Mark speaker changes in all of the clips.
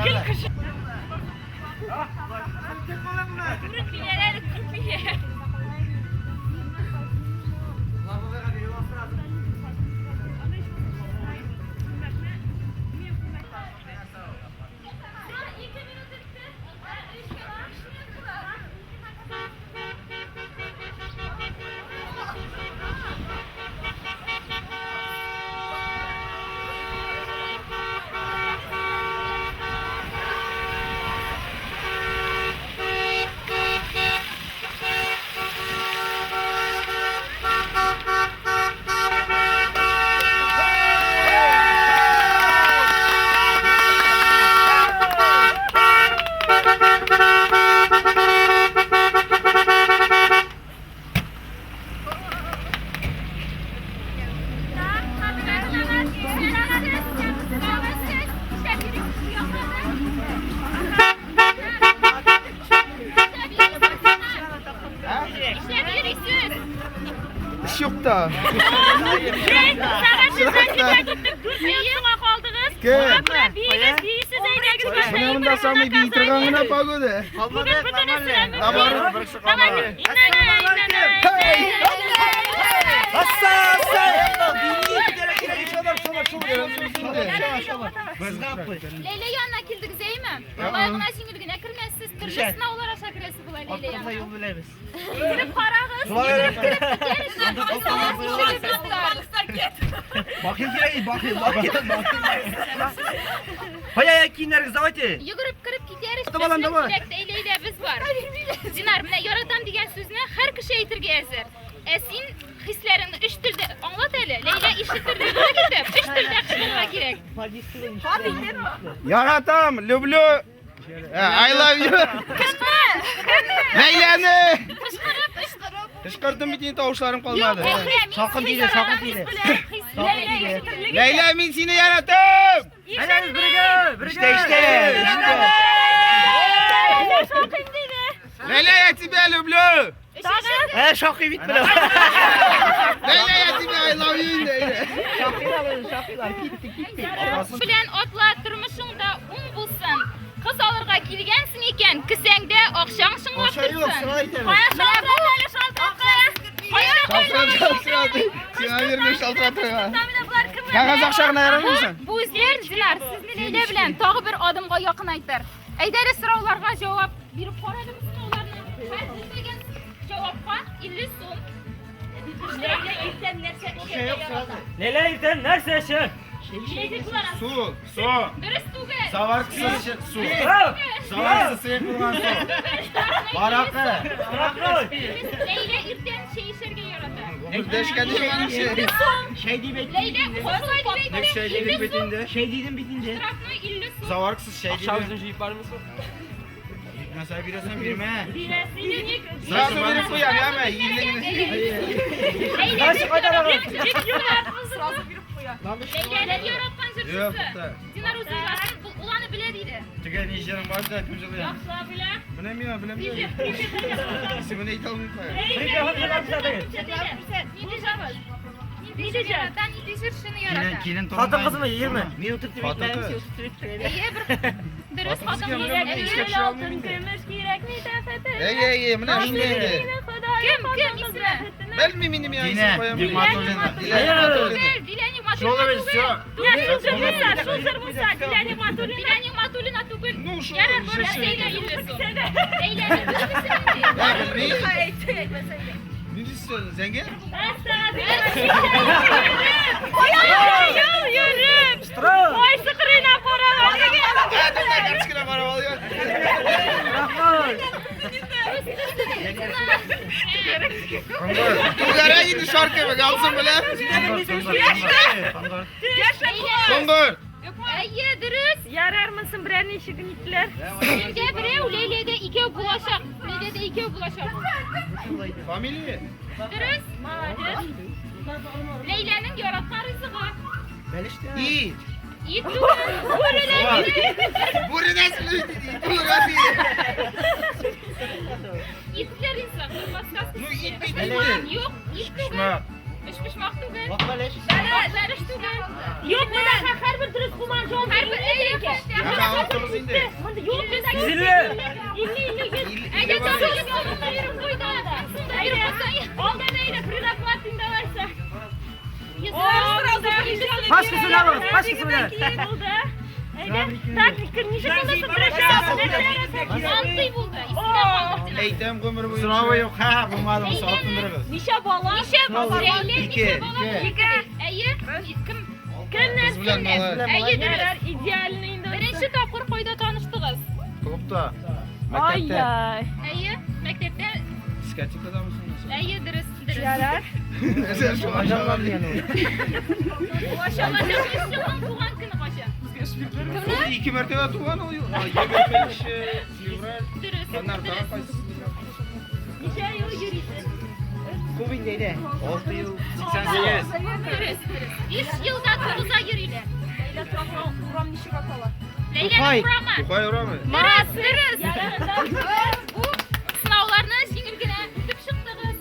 Speaker 1: Гел кеше.
Speaker 2: Күреп әле, күреп.
Speaker 3: Эш юк та. Кем? Менә монда самый бии торган гына погода. Наоборот.
Speaker 2: Ләйлә янына килдегез, әйме? Алай гына җиңел генә кермәссез, төрле сынаулар аша керәсе була Ләйлә янына.
Speaker 4: Юл беләбез.
Speaker 2: Кереп карагыз, йөгереп кереп китәр,
Speaker 4: Бакыйм кирәк, бакыйм, бакыйм, бакыйм. Кая киемнәрегез, давайте.
Speaker 2: Йөгереп кереп китәр.
Speaker 4: Давай, давай.
Speaker 2: Ләйләбез бар. Динар, менә яратам дигән сүзне һәр кеше әйтергә әзер. Ә син хисләреңне өч телдә аңлат әле. Ләйлә ишетерлек итеп, өч телдә кычкырырга кирәк.
Speaker 3: Яратам, люблю. I love you.
Speaker 2: Кемне?
Speaker 3: Ләйләне.
Speaker 2: Кычкырып, кычкырып.
Speaker 3: Кычкырдым бит инде тавышларым калмады.
Speaker 4: Салкын тиде, салкын тиде.
Speaker 3: Ләйлә, мин сине яратам.
Speaker 4: Әйдәгез бергә, бергә.
Speaker 3: Иштә, иштә. Ләйлә, я тебя люблю.
Speaker 4: Ә, шакый бит белә.
Speaker 3: Ләйлә, я тебя I love you инде.
Speaker 4: Шакыйлар, шакыйлар, китте, китте.
Speaker 2: Белән атла тормышыңда уң булсын. Кыз алырга килгәнсең икән, кесәңдә акчаң шыңлап
Speaker 4: Акча юк,
Speaker 2: торсын.
Speaker 4: сиңа әйтәм.
Speaker 2: Кая шалтырат әле, шалтырат. Кая
Speaker 3: Шалтырат, шалтырат. Сиңа бирмә шалтыратырга. Кәгазь акча гына ярамыйсың.
Speaker 2: Бу үзләр, Динар, сезне Ләйлә белән тагы бер адымга якынайтыр. Әйдә әле сорауларга җавап биреп карадым сорауларны. Һәр белмәгән җавапка 50 сум. Ләйлә иртән нәрсә эчәргә ярата?
Speaker 1: Ләйлә иртән нәрсә эчә?
Speaker 3: Су, су.
Speaker 2: Дөрес түгел.
Speaker 3: Заваркасыз су. Заваркасыз сыек булган су. Баракы.
Speaker 2: Ләйлә иртән чәй эчәргә ярата.
Speaker 3: Дәшкән дигән шәй.
Speaker 4: Шәй дип әйт.
Speaker 2: Ләйлә кызай дип әйтте.
Speaker 3: Шәй дидек бит инде.
Speaker 4: Шәй дидем бит инде.
Speaker 2: Штрафной 50 сум.
Speaker 3: Заваркасыз шәй
Speaker 1: Акча
Speaker 3: дидем.
Speaker 1: үзең җыеп бармыйсың?
Speaker 3: Нәрсә бирәсең, бирмә.
Speaker 2: Бирәсе
Speaker 3: Сразу биреп куям, яме? Илле генә.
Speaker 2: Сразу биреп куя. Ләйләнең яраткан
Speaker 3: Юк,
Speaker 2: җырчысы.
Speaker 3: тукта.
Speaker 2: Динар үзе язсын, бу уланы белә диде.
Speaker 3: Төгәл ни җырың бар да, кем җырлый?
Speaker 2: Яхшылап белә.
Speaker 3: Менә мин беләм. Исемен әйтә алмыйм.
Speaker 2: Нинди җыр? Нинди җыр? Нинди җырчыны ярата?
Speaker 3: Килен
Speaker 1: Хатын кызмы, ирме?
Speaker 4: Мин утыртып
Speaker 3: Хатын
Speaker 4: әйтмәдем,
Speaker 3: кыз.
Speaker 4: син утыртып әйттең.
Speaker 2: Әйе, бер дөрес
Speaker 3: Хатын
Speaker 2: хатын
Speaker 3: кыз
Speaker 2: кыз.
Speaker 3: кем? Искә төшерә алмыйм инде. Әй, әй, әй, менә шундый инде.
Speaker 2: Кем, кем исеме?
Speaker 3: Белмим инде мин исем куям.
Speaker 2: Дилә
Speaker 3: Дилә
Speaker 2: Дилә Нигматуллина түгел. Шул җыр булса, Дилә Нигматуллина. Дилә Нигматуллина түгел.
Speaker 3: Ну, шул
Speaker 2: Ярар, бер
Speaker 3: җырчы.
Speaker 2: Ләйлә 50 сум. Ләйләнең дөрес исеме нинди?
Speaker 3: Я белмим. Нинди сүз? Зәңгәр?
Speaker 2: Йөреп!
Speaker 1: Штраф!
Speaker 2: Кайсы кырыйна карап
Speaker 3: Ә, тукта, карточканы карап алыйм. Түгәрәк инде шар кебек, алсын беләм. Коңгыр.
Speaker 2: Әйе, дөрес.
Speaker 5: Ярармысың берәр ничек нитләр.
Speaker 2: Миндә берәү, Ләйләдә икәү булачак. Ләйләдә икәү булачак.
Speaker 3: Фамилия?
Speaker 2: Дөрес? Молодец. Ләйләнең яраткан ризыгы.
Speaker 3: Ит.
Speaker 2: Ит түгел. Бүреләр.
Speaker 3: Бүре нәрсә? Ит булырга тиеш.
Speaker 2: Итле ризык. Бер подсказка
Speaker 3: Ну,
Speaker 2: сезгә.
Speaker 3: ит бит инде.
Speaker 2: Юк, ит түгел.
Speaker 3: Шмак.
Speaker 2: Өчпочмак түгел.
Speaker 4: Вак бәлеш.
Speaker 2: Вак бәлеш түгел.
Speaker 5: Юк, монда һәрбер дөрес булган җавап
Speaker 2: Һәрбер
Speaker 3: Онытыгыз инде.
Speaker 5: Монда юк, монда
Speaker 1: 150.
Speaker 5: 50, 50, 100.
Speaker 2: Әйдә, тагы 100 сумны биреп куйды. Сумда биреп куйса.
Speaker 5: Алдан әйдә, предоплата инде алайса.
Speaker 2: 100
Speaker 1: Башкасын алыгыз, башкасын алыгыз.
Speaker 5: Булды. Әйдә, так, ничек булды
Speaker 2: Мантый булды. Истә калдык.
Speaker 3: Әйтәм гомер буе. Соравы юк, ха, булмады, сорап тындырыгыз.
Speaker 5: Ничә бала?
Speaker 2: Ничә бала? Ләйлә,
Speaker 3: Ике,
Speaker 2: ничә бала?
Speaker 3: ике.
Speaker 2: Ике. Әйе, кем?
Speaker 5: Кемнәр?
Speaker 3: Кыз белән малай.
Speaker 2: Әйе, дөрес.
Speaker 5: Идеальный инде.
Speaker 2: Беренче тапкыр кайда таныштыгыз?
Speaker 3: Клубта. Мәктәптә.
Speaker 5: Ай-яй.
Speaker 2: Әйе, мәктәптә.
Speaker 3: Дискотекадамы соң?
Speaker 2: Әйе, дөрес, дөрес.
Speaker 5: Ярар.
Speaker 3: Нәрсә шул ашалар дигән ул?
Speaker 2: Ашалачак туган көне кайчан?
Speaker 3: Ул ике мәртәбә туган ул. 25 февраль.
Speaker 2: Дөрес.
Speaker 3: Аннан тагы кайсысы?
Speaker 5: Ничә ел йөрисез?
Speaker 4: Күп инде әйдә. 6 ел 88.
Speaker 2: Дөрес, дөрес. 5 елда тугыза йөриләр.
Speaker 5: Ләйлә урам ничек атала?
Speaker 2: Ләйләнең урамы.
Speaker 3: Тукай урамы.
Speaker 2: Дөрес, дөрес. Бу сынауларны җиңел генә үтеп чыктыгыз.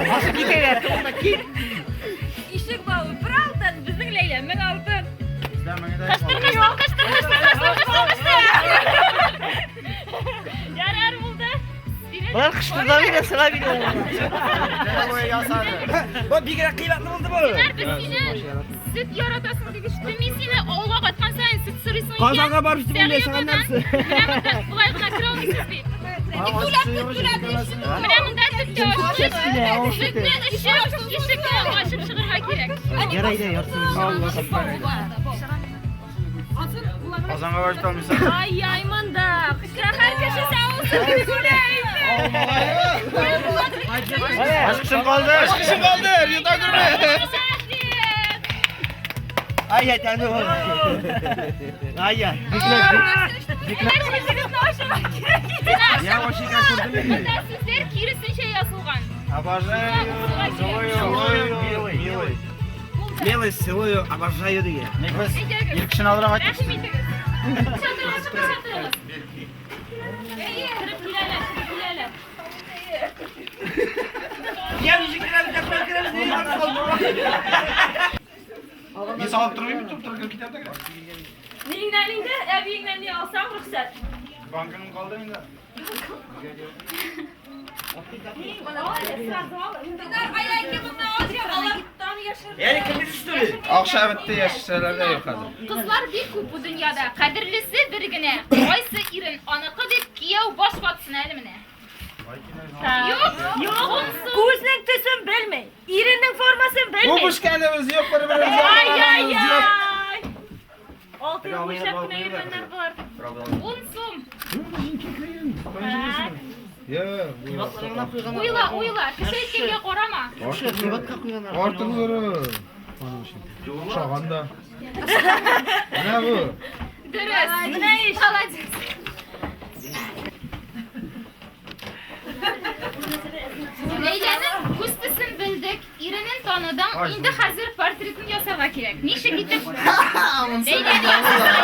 Speaker 4: Башып китәләр, тукта кит.
Speaker 5: Ишек бавы бер алтын, безнең Ләйлә мең алтын.
Speaker 2: Кыштыр, кыштыр, кыштыр, кыштыр, кыштыр, кыштыр, кыштыр.
Speaker 5: Ярар булды.
Speaker 4: Болар кыштырда бирә, сыра бирә. Бу бигрәк кыйбатлы булды бу.
Speaker 2: Динар, без сине сөт яратасың дип ишеттем. Мин сине авылга кайткан саен сөт сорыйсың икән.
Speaker 4: Казанга барып җитеп
Speaker 2: Сәгыйбәдән
Speaker 4: үләсең аннарсы.
Speaker 2: Менә монда болай гына керә алмыйсыз бит. Менә монда сөт тә ачык. Сөтне эчеп, ишекне ачып чыгарга кирәк.
Speaker 4: Ярай да, ярсын.
Speaker 3: Казанга барып алмыйсың.
Speaker 5: Ай-яй монда. Шәһәр кешесе авылсы дип күрә инде.
Speaker 3: Ачкычым калды. Ачкычым калды. Юта күрмә.
Speaker 2: Молодец!
Speaker 4: Ай, ай, тәне ул. Ай, ай.
Speaker 3: Я вообще как күрдем.
Speaker 2: Монда сүзләр киресенчә язылган.
Speaker 3: Обожаю. Целую. Милый.
Speaker 4: Милый, целую, обожаю дигән.
Speaker 3: Без
Speaker 2: Әйдәгез.
Speaker 3: ир кешене алырга кайттык.
Speaker 2: Рәхим итегез. Чатырыгыз, чатырыгыз. Әйе,
Speaker 5: Кереп киләләр, кереп киләләр.
Speaker 4: Я ничек керәбез, дә керәбез, ни
Speaker 3: Мин салып тормыйм, бит туп кереп китәм дә.
Speaker 5: Ниңнән инде, әбиеңнән ни алсаң рөхсәт.
Speaker 3: Банкының калды инде.
Speaker 4: Яни кем төште?
Speaker 3: Акча бетте, яшәсәләр дә юк хәзер.
Speaker 2: Кызлар бик күп бу дөньяда. Кадерлесе бер генә. Кайсы ирен аныкы дип кияү баш ватсын әле менә. Юк,
Speaker 5: Юк,
Speaker 2: ун сум.
Speaker 5: күзнең төсен белми, иренең формасын белми.
Speaker 3: Үбешкәнебез юк, бер-беребезгә
Speaker 5: Ай, ай,
Speaker 3: караганыбыз юк.
Speaker 5: ай. Алты ел нишләп кенә йөргәннәр болар.
Speaker 2: Ун сум.
Speaker 5: Так.
Speaker 3: Юк.
Speaker 2: Уйла, уйла. Кеше әйткәнгә карама.
Speaker 4: Кыйбатка куйганнар.
Speaker 3: Артык зуры. Охшаган да. Менә бу.
Speaker 2: Дөрес.
Speaker 5: Менә иш.
Speaker 2: Молодец. Ләйләнең күз төсен белдек, иренен таныдың. Инде хәзер портретын ясарга кирәк. Ничек итеп Ләйләне ясарга?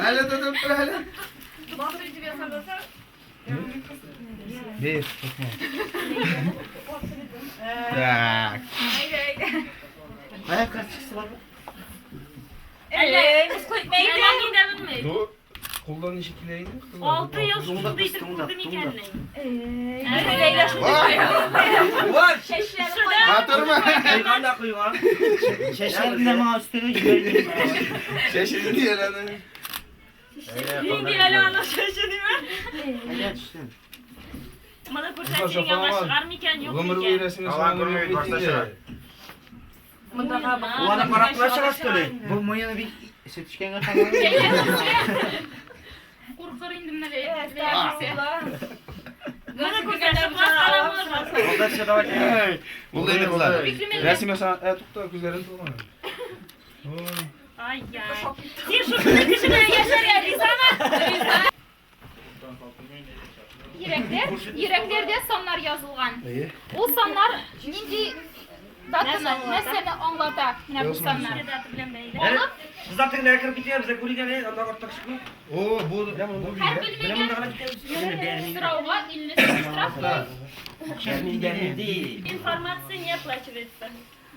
Speaker 3: Әле тотып тор әле. Бир, тотма. Так.
Speaker 4: Аяк карточкасы бармы?
Speaker 5: Әллә, Әллә ни дә белми.
Speaker 3: Бу кулдан ничек килә инде?
Speaker 5: Алты ел шундый итеп
Speaker 4: Туңдак,
Speaker 5: күрдем
Speaker 4: туңдак.
Speaker 5: икәнне. Ләйлә шундый. Шуда
Speaker 3: Батырма.
Speaker 4: Куйган да куйган. Чәчләрен дә моңа өстәгә җибәргән.
Speaker 3: Чәчен дияр аны.
Speaker 5: Нинди әле аның чәче диме?
Speaker 4: Әйдә төшсен.
Speaker 5: Моны күрсәтсәң яңа чыгар микән, юк
Speaker 3: Гомер буе
Speaker 5: микән?
Speaker 3: рәсеме салган юк бит инде.
Speaker 4: Ул аны карап тора чыга что ли? Бу муены бик сөтешкәнгә караган.
Speaker 2: Куркыр инде менә Ләйлә.
Speaker 5: Моны күрсәтсәң карап булыр.
Speaker 4: Алда давайте.
Speaker 3: Булды инде кызлар.
Speaker 2: Биклемеле.
Speaker 3: Рәсем ясаган, ә тукта күзләрен тулган.
Speaker 5: Ай-яй. Син шушындый кеше белән яшәргә ризамы? Риза.
Speaker 2: Йөрәкләр, йөрәкләрдә саннар язылган.
Speaker 3: Әйе.
Speaker 2: Ул саннар нинди датаны, нәрсәне аңлата? Менә бу саннар.
Speaker 5: Дата белән бәйле.
Speaker 2: Алып,
Speaker 1: Кызлар тегеләргә кереп китәләр, безгә күрик әле, анда артта кычкыру.
Speaker 3: О, бу
Speaker 2: Һәр белмәгән сорауга 50 сум штраф.
Speaker 5: Информация не оплачивается.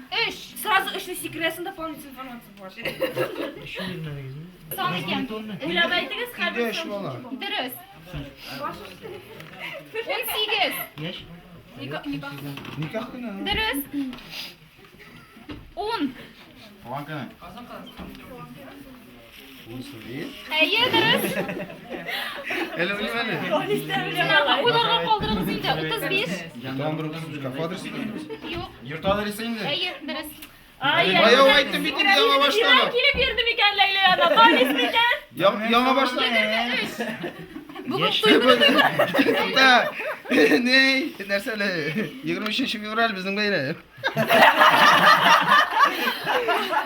Speaker 2: Өч.
Speaker 5: Сразу өчне сикерәсең дополнительная информация бар.
Speaker 2: Сан икән.
Speaker 5: Уйлап әйтегез,
Speaker 3: Өйдә
Speaker 5: хәзер
Speaker 3: өч бала.
Speaker 2: Дөрес. 18.
Speaker 3: Никах көне.
Speaker 2: Дөрес. 10.
Speaker 3: Туган көне.
Speaker 2: Әйе, дөрес.
Speaker 3: Әле уйлыйм әле.
Speaker 2: Уйларга калдырыгыз инде. 35.
Speaker 3: Тагын бер 35 кафе адресы
Speaker 2: Юк.
Speaker 3: Йорт адресы инде.
Speaker 2: Әйе, дөрес.
Speaker 3: Бая ук әйттем бит инде яңа баштан.
Speaker 5: Иран килеп йөрде микән Ләйлә янына? Бар микән?
Speaker 3: Яңа баштан.
Speaker 2: 23. Бүген туй
Speaker 3: Тукта. Ни, нәрсә әле? 23 февраль безнең бәйрәм.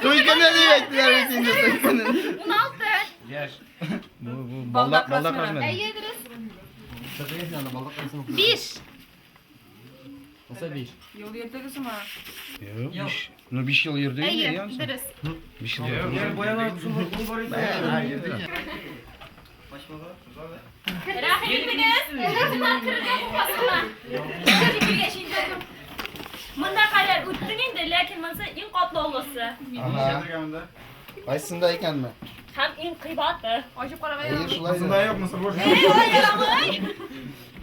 Speaker 3: Туй көне дип әйттеләр бит инде туй көне.
Speaker 2: 16.
Speaker 3: Яшь. Бу бу балдак балдак размеры.
Speaker 2: Әйе, дөрес. 5.
Speaker 3: Юк, биш. Ну 5 ел йөрде инде,
Speaker 2: Әйе,
Speaker 3: янсы.
Speaker 2: дөрес.
Speaker 3: 5 ел йөрде.
Speaker 5: Рәхим итегез.
Speaker 2: Динар керергә куркасыңмы?
Speaker 5: Монда кадәр үттең инде, ләкин монысы иң катлаулысы
Speaker 3: Ага. Кайсында икәнме?
Speaker 5: һәм иң кыйбаты.
Speaker 3: Әйе, шулай.
Speaker 6: Монда юк, мусор буш.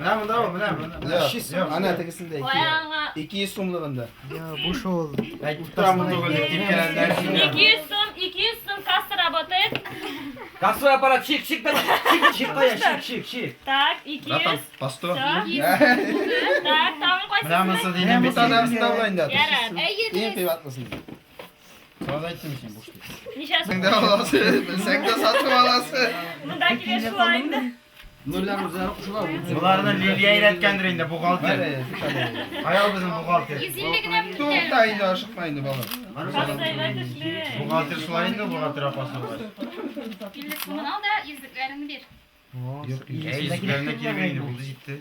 Speaker 6: Менә монда ул, менә, менә.
Speaker 3: Юк, ана тегесендә
Speaker 5: Аяңа
Speaker 3: 200 сумлыгында.
Speaker 6: Әйтеп торам түгел дип типкәләнде.
Speaker 5: 200 сум, 200 сум касса работает.
Speaker 1: Кассовый аппарат, чик, чик, давай. Чик, чик, кая, чик, чик, чик.
Speaker 5: Так,
Speaker 3: Братан,
Speaker 5: 200.
Speaker 3: по 100.
Speaker 5: Всё. Так, тагын
Speaker 6: Менә
Speaker 5: кайсысы?
Speaker 6: монысы дидем
Speaker 3: Бу
Speaker 6: бит.
Speaker 3: танарсында була инде.
Speaker 5: Ярар.
Speaker 2: Әйе,
Speaker 3: Иң
Speaker 2: дөрес.
Speaker 3: кыйбатлысын.
Speaker 6: Сразу әйттем син буш дип.
Speaker 5: Ничә сум?
Speaker 3: Сәң дә аласы, белсәң дә сатып аласы.
Speaker 5: Монда килә шулай инде.
Speaker 6: Боларны Лилия өйрәткәндер инде, бухгалтер. Кая ул безнең бухгалтер?
Speaker 2: 150 генә бит.
Speaker 3: Тукта инде, ашыкма инде, балам.
Speaker 5: Касса әйбәт эшли.
Speaker 6: Бухгалтер шулай инде, бухгалтер апасы булгач.
Speaker 2: 50 сумын ал да йөзлекләреңне бир.
Speaker 3: Юк,
Speaker 6: Әй, йөзлекләренә кире бир инде, булды җитте.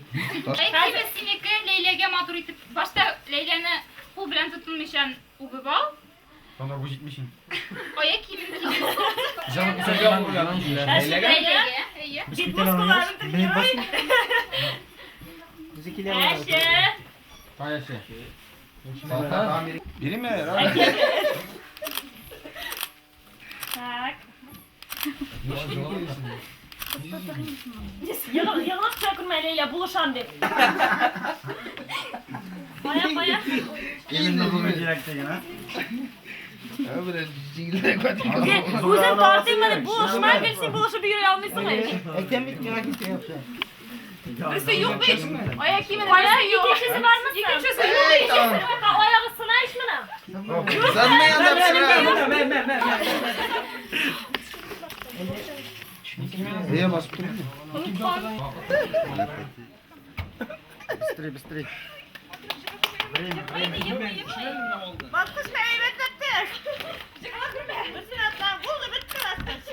Speaker 2: Әйтегез, синеке Ләйләгә матур итеп. Башта Ләйләне кул белән тотынмыйча үбеп ал.
Speaker 6: Анда бу җитмеш инде.
Speaker 2: Аяк киемен кигез.
Speaker 5: Ләйлә?
Speaker 2: Ләйләгә, әйе.
Speaker 5: Бит мускулларын тырный. Әше.
Speaker 6: Каясы?
Speaker 3: Бириме?
Speaker 5: Так. Егылып төшә күрмә, Ләйлә, булышам дип. Кая, кая?
Speaker 3: Илемне булмый.
Speaker 6: Кирәк диген, а?
Speaker 3: Бер җиңелрәк ботинка.
Speaker 5: Үзең тартыйм дип булышма, гел син булышып йөри алмыйсың ич.
Speaker 2: Берсе юк бит. Аяк киемен
Speaker 5: Кая,
Speaker 2: берсе юк.
Speaker 5: икенчесе бармы?
Speaker 2: Икенчесе юк.
Speaker 5: Икенчесе бар, аягы сына ич менә.
Speaker 3: Занмый анда пешерә.
Speaker 1: Мә, мә, мә, мә.
Speaker 3: Әйе, басып тор. Быстрей, быстрей.
Speaker 5: Баскычны әйбәтләп теш. Берсен атла, булды, бетте баскыч.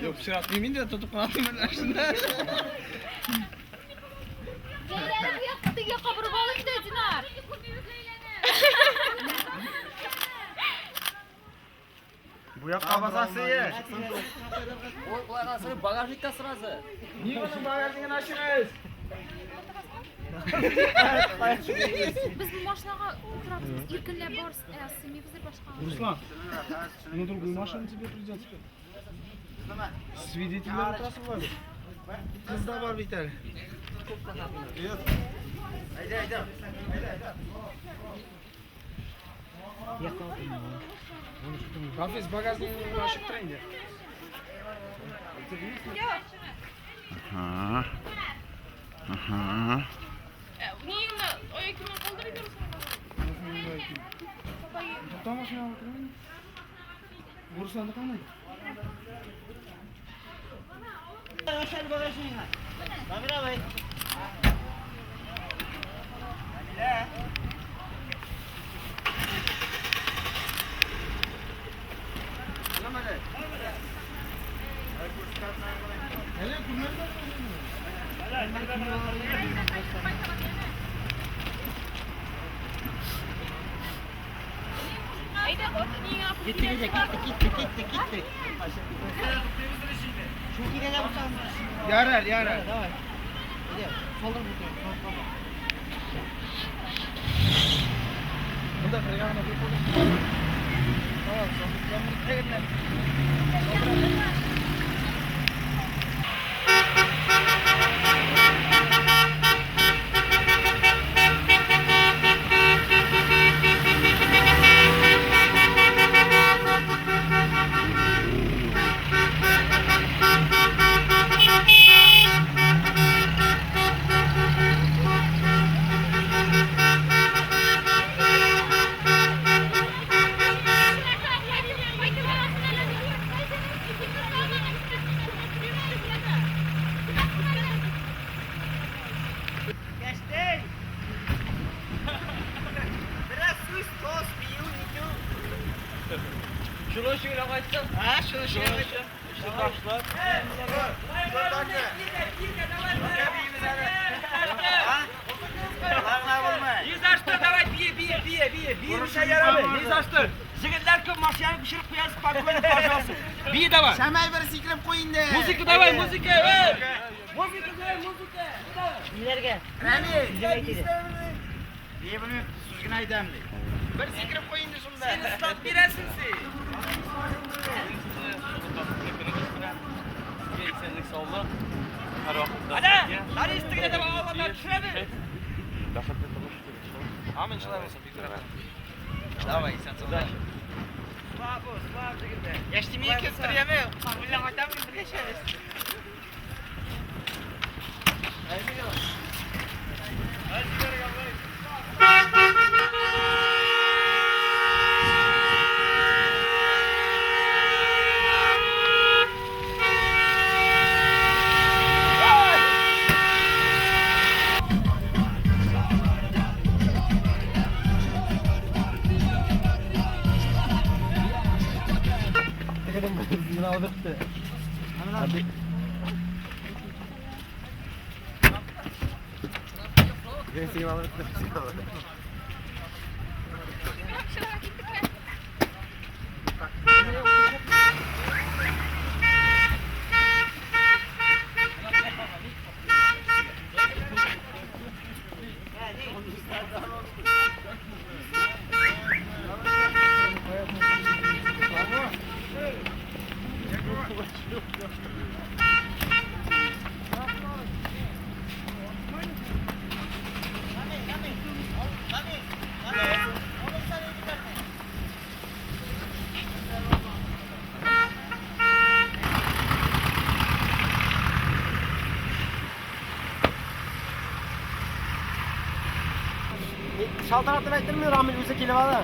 Speaker 3: Юк, пешерә инде, тотып кына атыйм менә шунда.
Speaker 2: Ләйләне бу якка теге якка борып ал инде, Динар.
Speaker 6: Бу якка басасы еш.
Speaker 3: Ни өчен багажнигын ачыгыз?
Speaker 2: Без бу машинага утырабыз, без иркенләп барс, сыймыйбыздыр башка.
Speaker 3: Руслан, на другую машину тебе придется. Свидетельләр утырасы бар. Кыз да бар бит әле.
Speaker 4: Әйдә, әйдә. Әйдә, әйдә.
Speaker 3: Хафиз, багажнигын ачып тор инде.
Speaker 6: Ага. Ага.
Speaker 2: Нигә аяк киемен калдырып йөрсең?
Speaker 3: Тукта машинага утырып инде. Русланды кандай?
Speaker 2: Әйдә,
Speaker 4: Киттек, киттек, киттек, киттек, киттек.
Speaker 3: Ярар, ярар.
Speaker 4: Давай. Солдан бутыр, солдан.
Speaker 3: Монда кырган
Speaker 6: Шамай бер сикереп куй инде.
Speaker 1: Музыка давай, музыка, эй! Музыка давай, музыка!
Speaker 4: Ниләргә?
Speaker 6: Рәми,
Speaker 3: Бие белмим, сүз генә әйтәм ди.
Speaker 6: Бер сикереп куй инде шунда.
Speaker 1: Син ислап бирәсең син. Ana, Darius tigida deb olovdan tushiradi.
Speaker 3: Amin шулай булсын, бик рәхмәт. Давай, исән сау.
Speaker 1: Слава, слава дигәндә.
Speaker 6: Яшьтемие килеп яме. Белән кайтам, бергә эчәбез.
Speaker 4: Шалтыратып әйтермен, Рамил үзе килеп ала.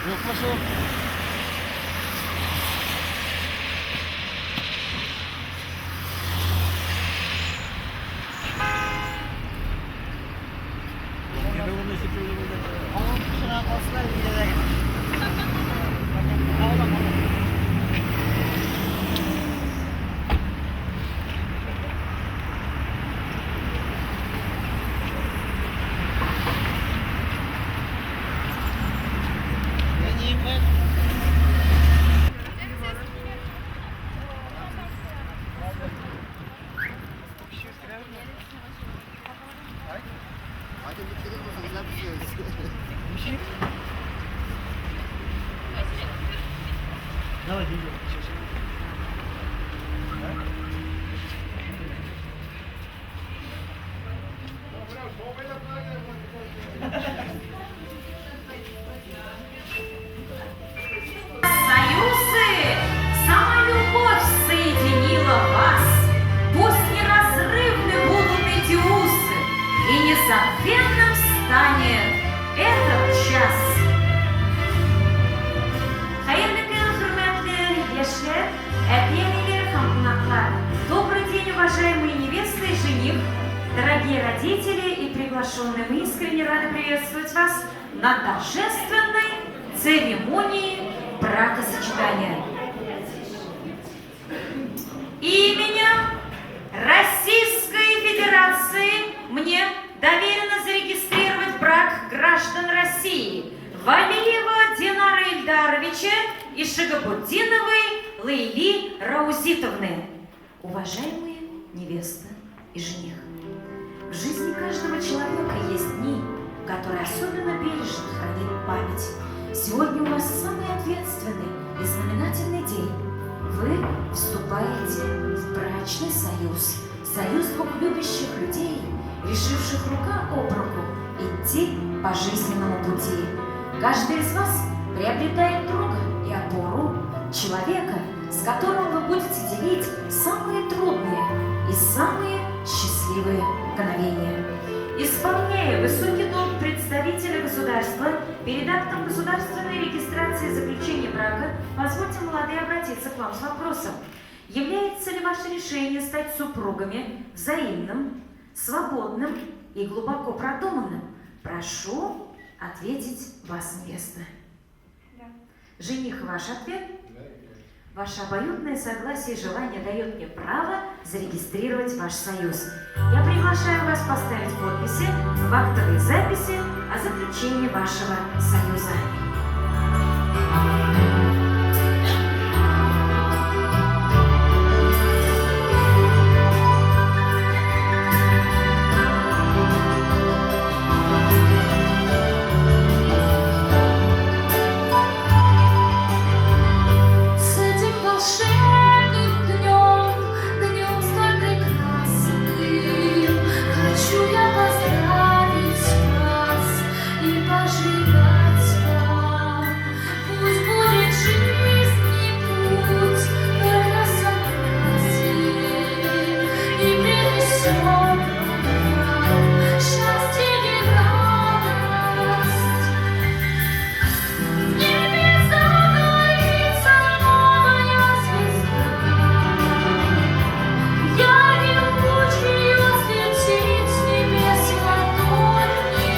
Speaker 3: Юкмы шул?
Speaker 5: Союзы! Сама любовь соединила вас. Пусть неразрывны будут эти узы, и незабвенным станет этот час. Хәерле көн, хөрмәтле яшьләр, әти-әниләр һәм кунаклар. Добрый день, уважаемые невесты и жених, дорогие родители и приглашенные. Мы искренне рады приветствовать вас на торжественной церемонии бракосочетания. Именем Российской Федерации мне доверено зарегистрировать брак граждан России Валиева Динара Ильдаровича и Шигабутдиновой Лейли Раузитовны. Уважаемые невеста и жених, в жизни каждого человека есть дни, которые особенно бережно хранит память. Сегодня у вас самый ответственный и знаменательный день. Вы вступаете в брачный союз. Союз двух любящих людей, решивших рука об руку идти по жизненному пути. Каждый из вас приобретает друга и опору, человека, с которым вы будете делить самые трудные и самые счастливые мгновения. Исполняя высокий долг представителя государства перед актом государственной регистрации заключения брака, позвольте, молодые, обратиться к вам с вопросом. Является ли ваше решение стать супругами взаимным, свободным и глубоко продуманным? Прошу ответить вас, невеста.
Speaker 2: Да.
Speaker 5: Жених, ваш ответ? Ваше обоюдное согласие и желание дает мне право зарегистрировать ваш союз. Я приглашаю вас поставить подписи в актовой записи о заключении вашего союза.
Speaker 2: С этим волшебным днем, днем столь прекрасным, хочу я поздравить вас и пожелать вам. Пусть будет жизни путь только согласен и принесет вам счастье и радость. В небе загорится новая звезда, ярким луч ее слетит с небес ладони,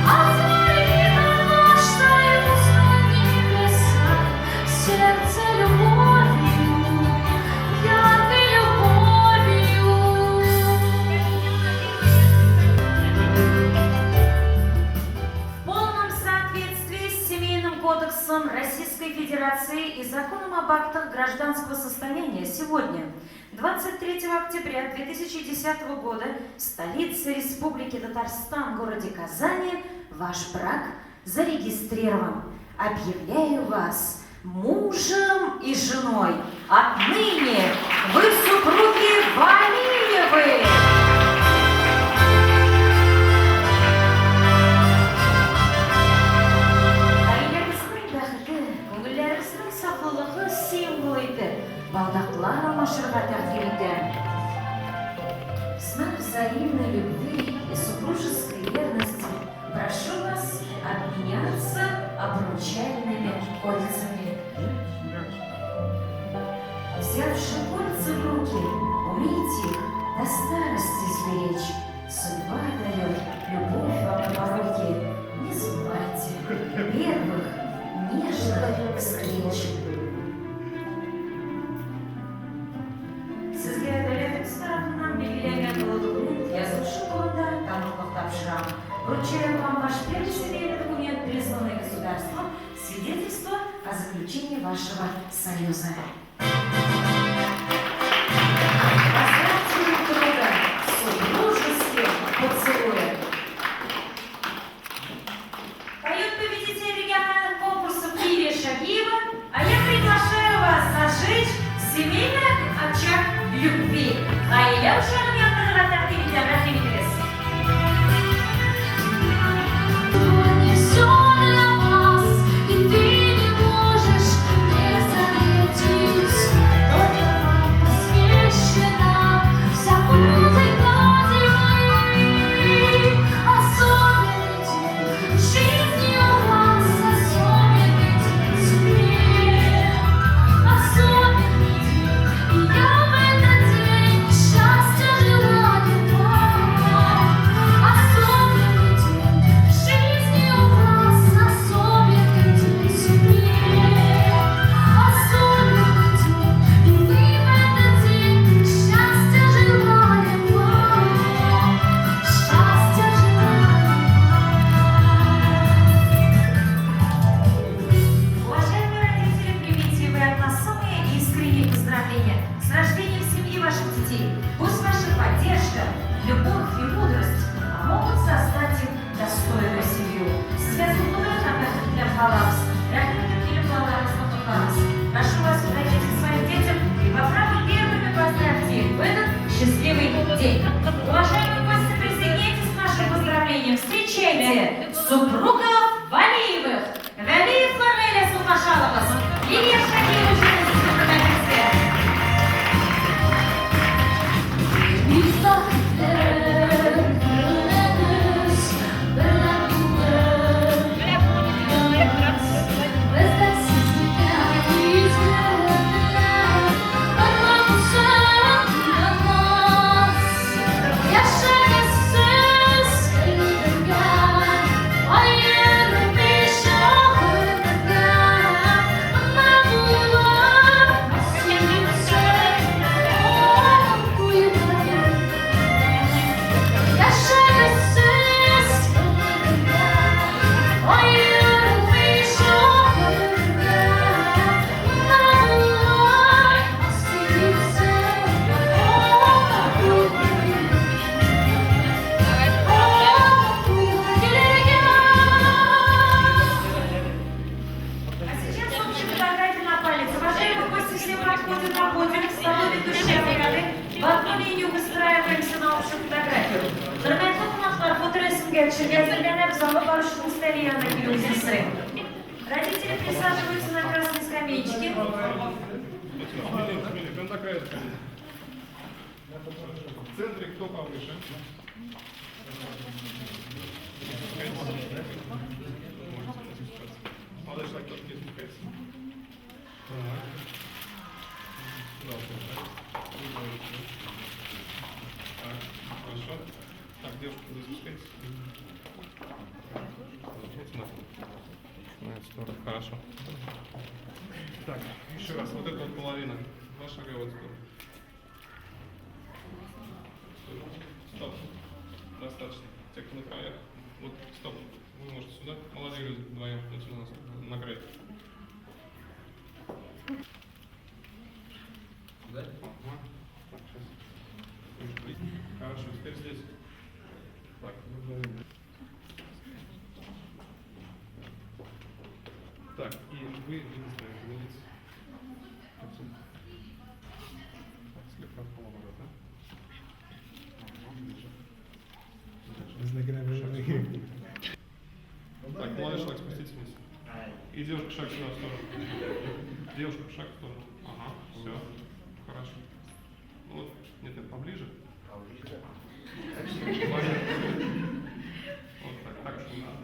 Speaker 2: Озарит он ваш союз на небесах, сердце любовью, яркой любовью.
Speaker 5: В полном соответствии с Семейным кодексом Российской Федерации и законом об актах гражданского состояния сегодня, 23 октября 2010 года, в столице Республики Татарстан, городе Казани, ваш брак зарегистрирован. Объявляю вас мужем и женой. Отныне вы супруги Валиевы! Гаиләбезнең бәхете, күңелләребезнең сафлылыгы символы итеп, балдаклар алмашырга тәкъдим итәм. В знак взаимной любви и супружеской верности прошу вас обменяться обручальными кольцами. Взявши кольца в руки, умейте их до старости сберечь. Судьба дает любовь вам на поруки. Не забывайте первых нежных встреч. Сезгә дәүләтебез тарафыннан билгеләнгән олы документ язмышы турында таныклык тапшырам. Вручаю вам ваш первый семейный документ, признанный государством, свидетельство о заключении вашего союза. Поздравьте друг друга с супружеским поцелуем. супругов Валиевых. Вәлиевлар гаиләсен каршы алыгыз. Лилия Шакирова җитәкчесе хөрмәтегезгә. А сейчас общая фотография на палец. Уважаемые гости, все подходим на подиум, к столу ведущие отряды. В одну линию выстраиваемся на общую фотографию. Хөрмәтле кунаклар, фоторәсемгә төшергә әзерләнәбез, алып баручының өстәле янына килүегезне сорыйм. Родители присаживаются на красной скамеечке.
Speaker 7: Смелее, смелее, прям до края доходите. В центре кто повыше? Спускайтесь. Можете спускаться. Молодой человек тоже не спускается. Так. Сюда вот, так, хорошо. Так, девушка, вы спускайтесь. Вот сюда. На эту сторону. Хорошо. Так, еще раз, вот эта вот половина. Два шага в эту сторону. Стоп. Достаточно. Те, кто на краях. Вот, стоп. Вы можете сюда. Молодые люди вдвоем. Вот сюда на край. Сюда? Ага. Так, сейчас. Хорошо, теперь здесь. Так, вы. Так, и вы единственное, разделитесь. Отсюда. Так, слегка в полоборота. Ага, ближе. Ближе. Так, молодой человек, спуститесь вниз. И девушка, шаг сюда в сторону. Девушка, шаг в сторону. Ага, все. Хорошо. Ну вот, нет, нет, поближе. Поближе. Вот так, так уж не надо.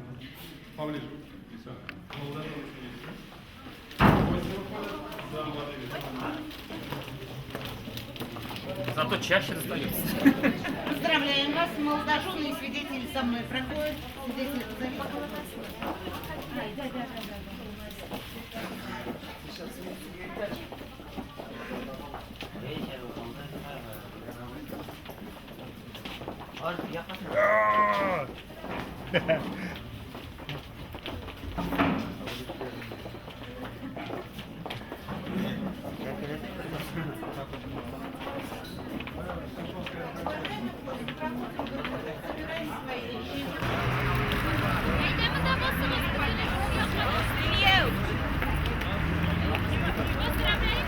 Speaker 7: Поближе. И все. Молодожены садитесь. Гости выходят. Да, молодые люди.
Speaker 1: Зато чаще достается.
Speaker 8: Поздравляем вас, молодожены и свидетели со мной проходят. Свидетели позовите.
Speaker 2: Әйдә монда басыгыз, төзелеш яклап. Поздравляем,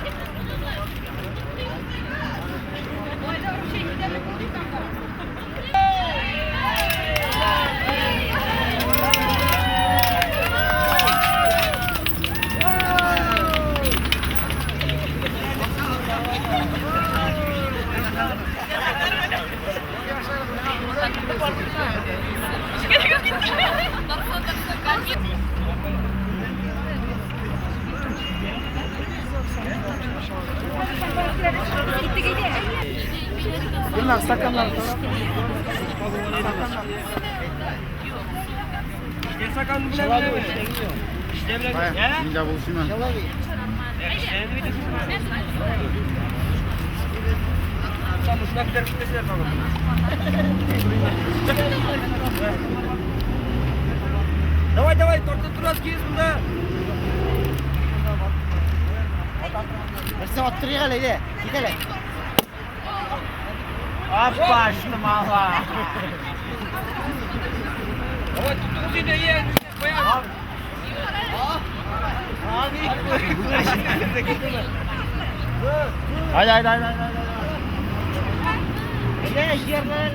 Speaker 3: Гөлнар, стаканнар. Нельзя было снимать.
Speaker 1: Давай, давай, тортын торас киез монда.
Speaker 4: Берсе аттырыйк әле, әйдә, кит әле. Апа, что мала.
Speaker 1: Давай, тотыгыз инде, е, куя.
Speaker 4: Haydi haydi haydi haydi. Әйдә, җирләр.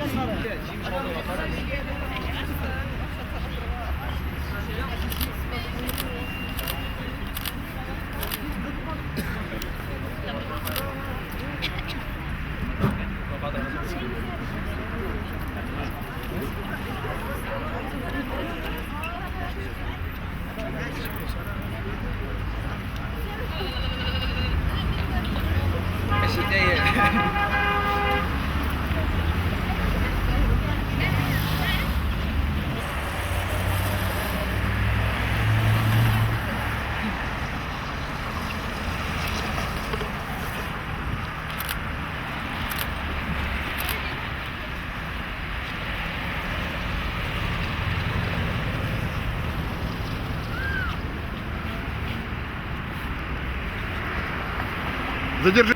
Speaker 3: Задержи.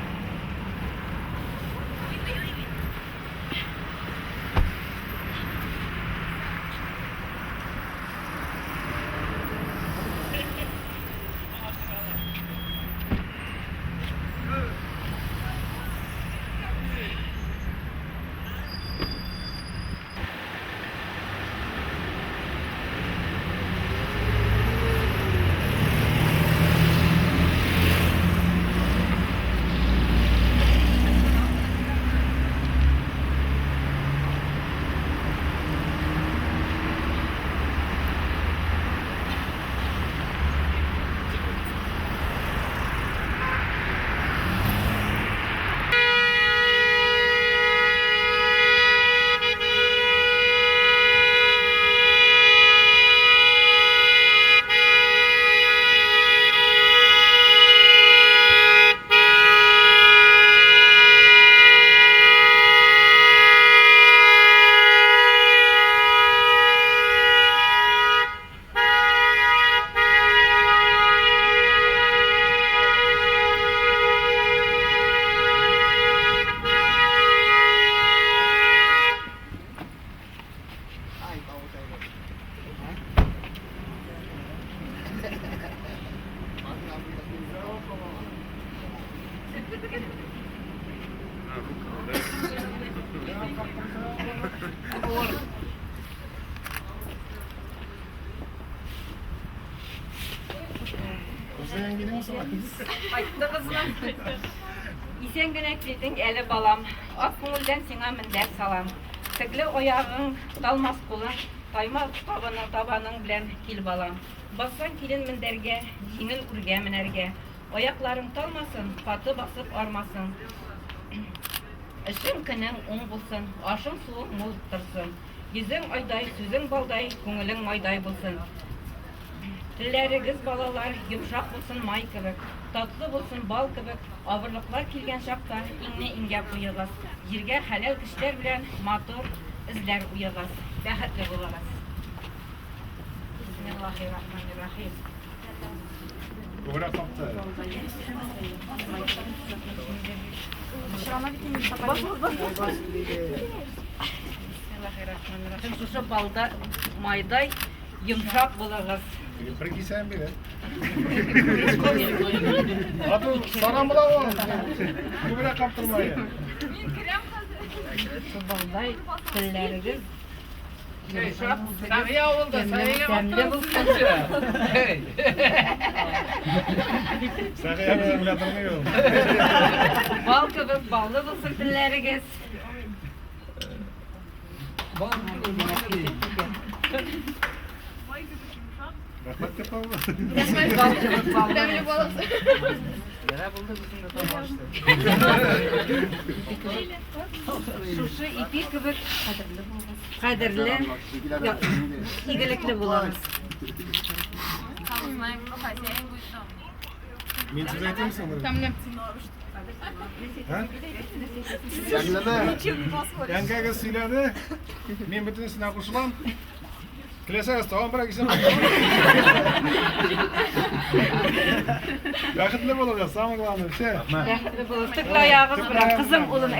Speaker 5: Кайттыгызмы? Исән генә килдең әле, балам. Ак күңелдән сиңа мендәр салам. Текле аягың, талмас кулың, таймас табаны табаның белән кил, балам. Бассаң килен мендәргә, җиңел үргә менәргә. Аякларың талмасын, каты басып армасын. Эшең көнең уң булсын, ашың суың мул торсын. Йөзең айдай, сүзең балдай, күңелең майдай булсын. Телләрегез, балалар, йомшак булсын май кебек, татлы булсын бал кебек, авырлыклар килгән чакта иңне иңгә куегыз. Җиргә хәләл көчләр белән матур эзләр уегыз. Бәхетле булыгыз. Бисмиллахир-рахманир-рахим.
Speaker 7: Күбрәк капты.
Speaker 5: Бисмиллахир-рахманир-рахим. Шушы балда майдай йомшак булыгыз.
Speaker 7: Бер кисәм бир. Ату саран була ул. Күбрәк каптырмай.
Speaker 5: Шушы балдай телләрегез йомшак булсын. Тәмле булсын.
Speaker 7: Сәгыя белән белә тормый ул.
Speaker 5: Бал кебек баллы булсын телләрегез.
Speaker 7: Рәхмәт дип калды.
Speaker 5: Бал кебек баллы. Шушы ипи кебек кадерле, игелекле булыгыз.
Speaker 7: Мин сүз әйтәм соң. Ха? Әнкәгез сөйләде. Мин бөтенесенә кушылам. Теләсәгез тагын бер кисәм. Бәхетле булыгыз, самое главное, все.
Speaker 5: Бәхетле булыгыз. Төкле аягыгыз белән, кызым, улым.